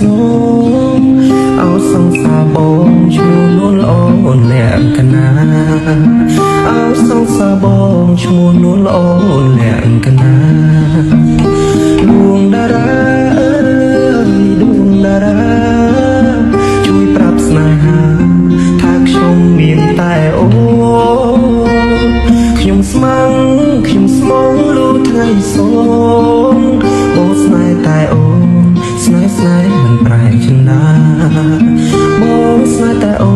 ស្នងអោសង្សារបងឈ្មោះនួនល្អលក្ខណាអោសង្សារបងឈ្មោះនួនល្អលក្ខណាដួងតារាអើយដួងតារាជួយប្រាប់ស្នេហាថាខ្ញុំមានតែអូនខ្ញុំស្មងខ្ញុំស្មងលូថ្ងៃសូនបងស្នេហ៍តែអូនស្នេហ៍ស្នេហ៍មិនប្រែចិន្តាបងស្នេហ៍តែអូ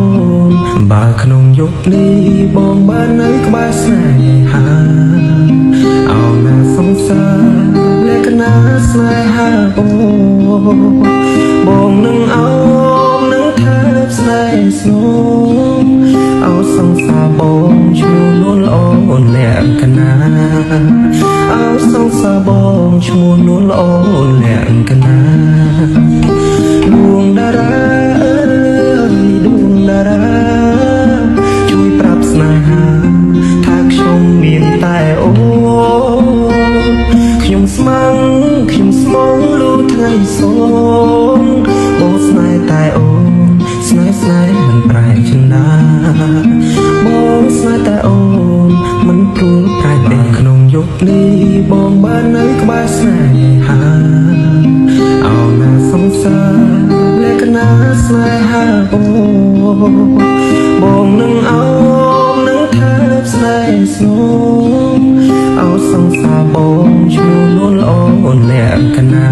នបើក្នុងយប់នេះបងបាននៅក្បែរស្នេហាអោណាសង្សារលក្ខណៈស្នេហាបងបងនឹងអោបនឹងថែបស្នេហ៍ស្នងអោសង្សារបងឈ្មោះនួនល្អលក្ខណាអោសង្សារបងឈ្មោះនួនល្អលក្ខណាដួងតារាអើយដួងតារាជួយប្រាប់ស្នេហាថាខ្ញុំមានតែអូនខ្ញុំស្មងខ្ញុំស្មងលូថ្ងៃសូនបងស្នេហ៍តែអូនស្នេហ៍ស្នេហ៍មិនប្រែចិន្តាបងស្នេហ៍តែអូនមិនព្រួលប្រែទេក្នុងយប់នេះបងបាននៅក្បែរស្នេហាអោណាសង្សារលក្ខណៈស្នេហាបងបងនឹងអោបនឹងថែបស្នេហ៍ស្នងអោសង្សារបងឈ្មោះនួនល្អលក្ខណា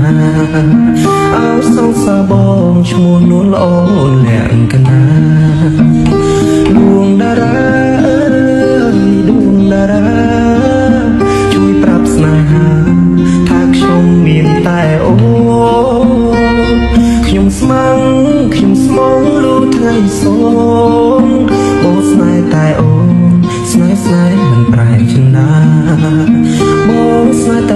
អោសង្សារបងឈ្មោះនួនល្អលក្ខណាដួងតារាអើយដួងតារាជួយប្រាប់ស្នេហាថាខ្ញុំមានតែអូនខ្ញុំស្មងខ្ញុំស្មងលូថ្ងៃសូនបងស្នេហ៍តែអូនស្នេហ៍ស្នេហ៍មិនប្រែចិន្តាបងស្នេហ៍តែ